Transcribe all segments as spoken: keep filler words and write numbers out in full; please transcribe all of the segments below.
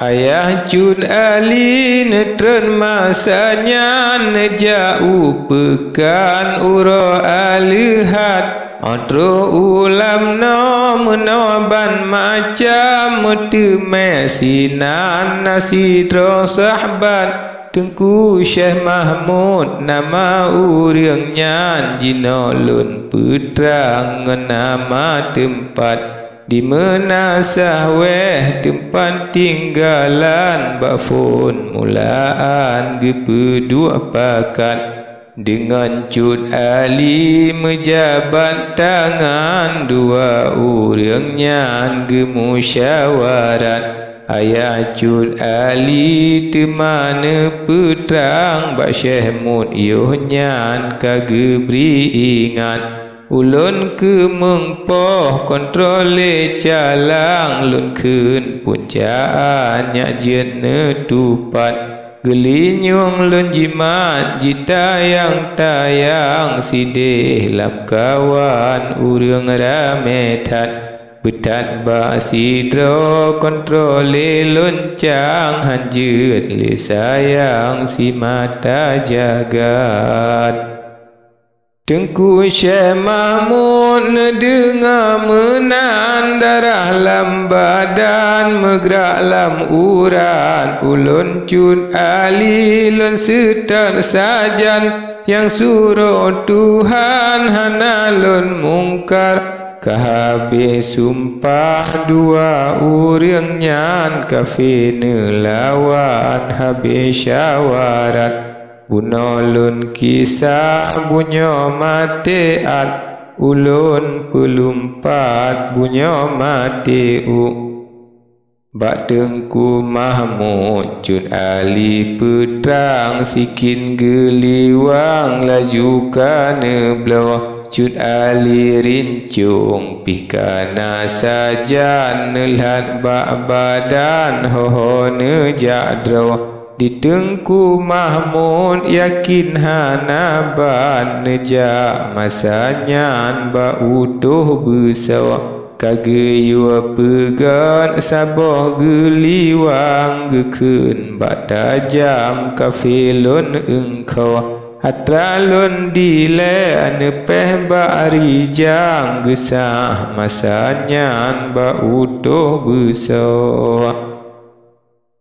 Ayah Cut Ali neutreun masa nyan neujak u peukan uroe Aleuhat. Óh troh u Lamno meunoe ban macam meuteumé sinan na sidroe sahabat. Teungku Syekh Mahmud nama ureuëng nyan jinoe lôn peutrang ngon nama teumpat. Di Meunasah wéh teumpat tinggalan bak phon mulaan geupeuduek pakat. Deungon Cut Ali meujabat tangan dua ureuëng nyan geumusyawarat. Ayah Cut Ali teuma neupeutrang bak Syekh Mut yoh nyan ka geubri ingat. Ulôn keumeung poh kontrole calang lôn kheun puncaan nyak jeuet neutupat. Geulinyueng lôn jimat jitayang-tayang sideh lam kawan ureuëng ramé that. Beuthat bak sidroe kontrole lôn cang han jeuet lé sayang simata jagat. Teungku Syekh Mahmud neudeungoe meunan darah lam badan meugrak lam urat ulôn Cut Ali lôn seutôt sajan nyang suroh Tuhan hana lôn mungkar. Ka habéh sumpah dua ureuëng nyan kafé neulawan habéh syawarat. Bunoe lôn kisah bunoe maté at ulôn peulumpat bunoe maté u. Bak Teungku Mahmud Cut Ali peutrang sikin geuliwang laju ka neubloe. Cut Ali rincong pih kana sajan neulhat bak badan ho-ho neujak droe. Di Teungku Mahmud yakin hana ban neujak masa nyan bak utoh beusoe. Ka geuyue peugét saboh geuliwang geukheun bak tajam kafé lôn eungkho. Atra lôn dilée neupéh bak rijang geusah masa nyan bak utoh beusoe.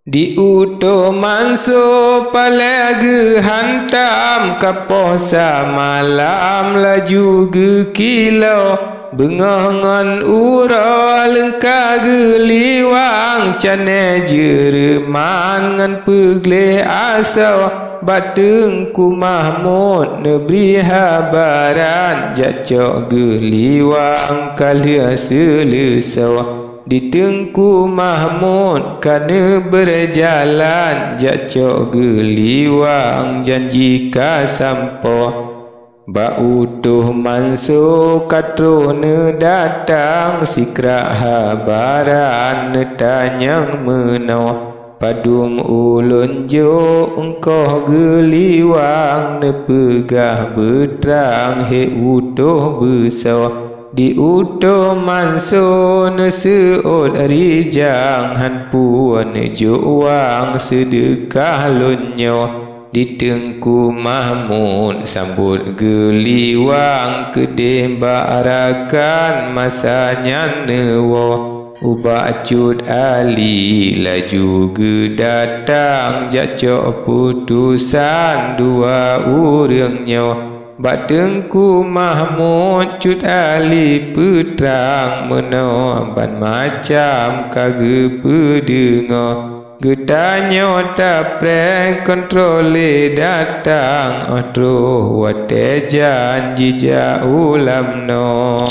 Di utoh manso palée geuhantam kapoh samalam laju geukilo. Beungoh ngon uroe leungka geuliwang cané jeureuman ngon peugleh asoe. Bak Teungku Mahmud neubri habaran jak cok geuliwang ka lheueh seuleusoe. Di Teungku Mahmud ka neubeurejalan jak cok geuliwang janji ka sampoe. Bak utoh manso ka troh neudatang sikrak habaran neutanyong meunoe. Padum ulôn jok eungkoh geuliwang neupeugah beutrang hé utoh beusoe. Di utoh manso neuseuôt rijang han puon jok wang seudeukah lôn nyoe. Di Teungku Mahmud sambot geuliwang keudeh bak rakan masa nyan neuwoe. Ubak Cut Ali laju geudatang jak cok putosan dua ureuëng nyoe. Bak Teungku Mahmud Cut Ali peutrang meunoe ban macam ka geupeudeungoe. Geutanyoe tapreh kontrole datang óh troh watée jan jijak u Lamno.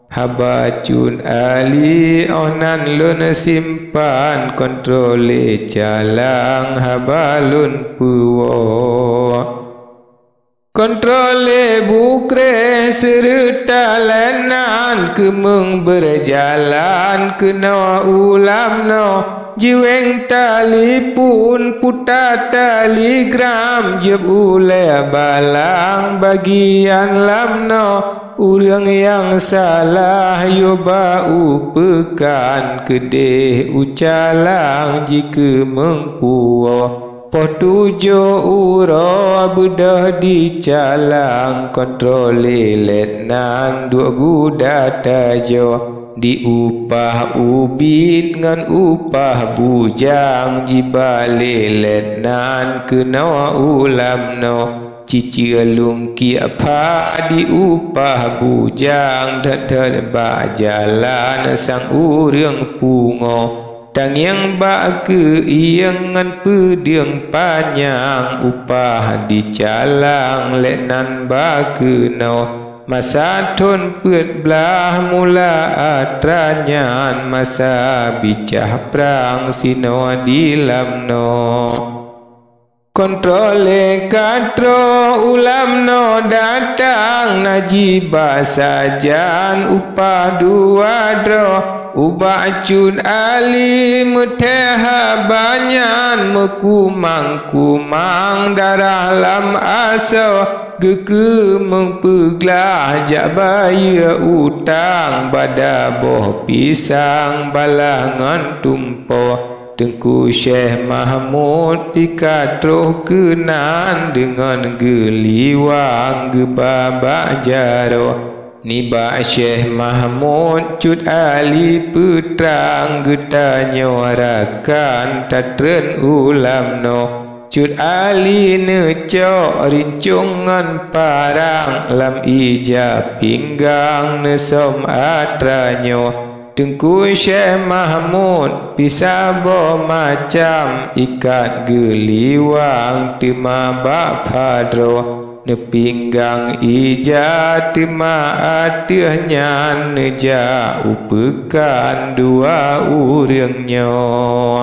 Haba Cut Ali óh nan lôn simpan kontrole calang haba lôn peuwoe. Kontrole bukreh seureuta lainan keumeung beureujalan keunoe u Lamno. Jiwéng tali phon, puta tali gram, jiôb ulée balang bagian lam noe. Ureuëng nyang salah yôh ba u peukan, keudeh u calang jikeumeung puwoe. Poh tujoh uroe beudôh di calang, kontrol lé letnan duek guda tajoe. Di upah ubit ngon upah bujang, jiba lé letnan keunoe u lam noe. Ciceu lungkiek pha di upah bujang, thot-thot bak jalan sang ureuëng pungoe. Tangieng bak keuieng ngon peudeueng panyang, upah di calang letnan ba keunoe. Masa thon peuet blaih mula atra nyan, masa bicah prang sinoe di lam noe. Kontrol lé ka troh u lam noe datang, na jiba sajan upah dua droe. Ubak Cut Ali meuthée haba nyan, meukumang-kumang darah lam asoe. Geukeumeung peuglah jak bayeue utang, bada boh pisang balah ngon tumpoe. Teungku Syekh Mahmud pih ka troh keunan, deungon geuliwang geuba bak jaroe. Nibak Syekh Mahmud Cut Ali peutrang, geutanyoe rakan tatreun u lam noe. Cut Ali neucok rincong ngon parang, lam ija pinggang neusöm atra nyoe. Teungku Syekh Mahmud pih saboh macam, ikat geuliwang teuma bak pha droe. Neupinggang ija teuma ateueh nyan, neujak u peukan dua ureuëng nyoe.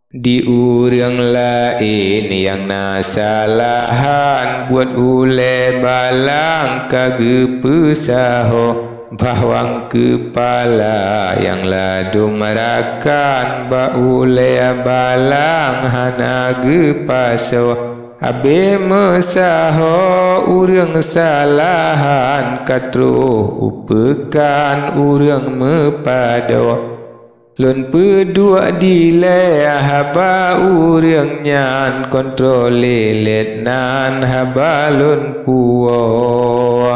Di ureuëng laén nyang na salahan, buet ulée balang ka geupeusahoe. Bawang keupala nyang ladôm rakan, bak ulée balang hana geupasoe. Abéh meusahoe ureuëng salahan, ka troh u peukan ureuëng meupadoe. Lôn peuduek dilée haba ureuëng nyan, kontrol lé letnan haba lôn puwoe.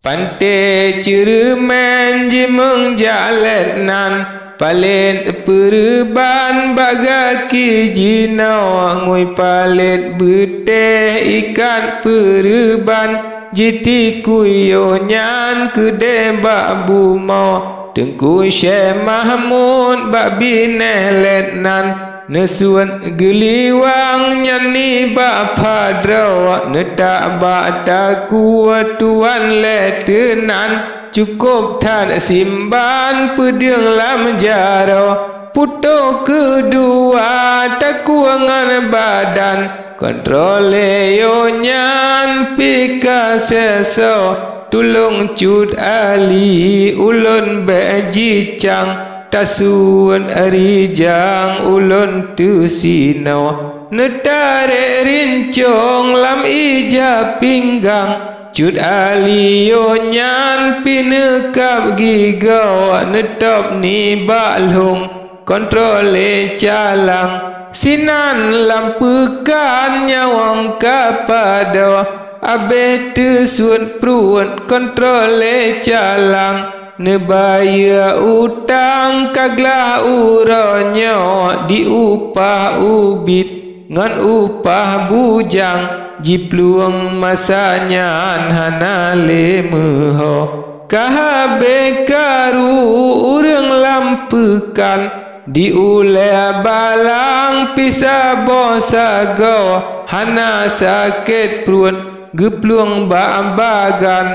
Panté Ceureumen jimeung jak letnan, palét peureuban bak gaki jinoe, ngui palét beutéh ikat peureuban, jitikui yoh nyan keudeh bak bumoe. Teungku Syekh Mahmud bak binéh letnan, neusuet geuliwang nyan nibak pha droe, neutak bak takue tuan lé teunan. Cukôp that simban peudeueng lam jaroe, putôh keudua takue ngon badan. Kontrol lé yoh nyan pih ka sesoe, tulông Cut Ali ulôn bék jicang, tasuet rijang ulôn teusinoe. Neutarek rincong lam ija pinggang, Cut Ali yoh nyan pih neukab gigoe, neutôb nibak lhong. Kontrol lé calang, sinan lam peukan nyawöng ka padoe. Abéh teusuet pruet, kontrol lé calang, neubayeue utang ka glah uroe nyoe, di upah ubit ngon upah bujang, jiplueng masa nyan hana lé meuho. Ka habéh karu ureuëng lam peukan, di ulée balang pih saboh sagoe, hana sakét pruet geuplueng bak bagan.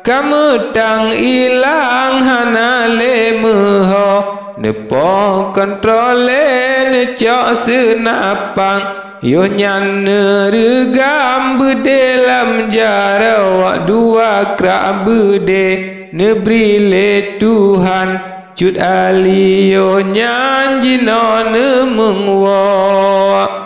Ka meutang ilang hana lé meuho, neupoh kontrol lé neucok seunapang. Yoh nyan neureugam beudé lam jaroe, dua krak beudé neubri lé Tuhan. Cut Ali yoh nyan jinoe neumeung woe.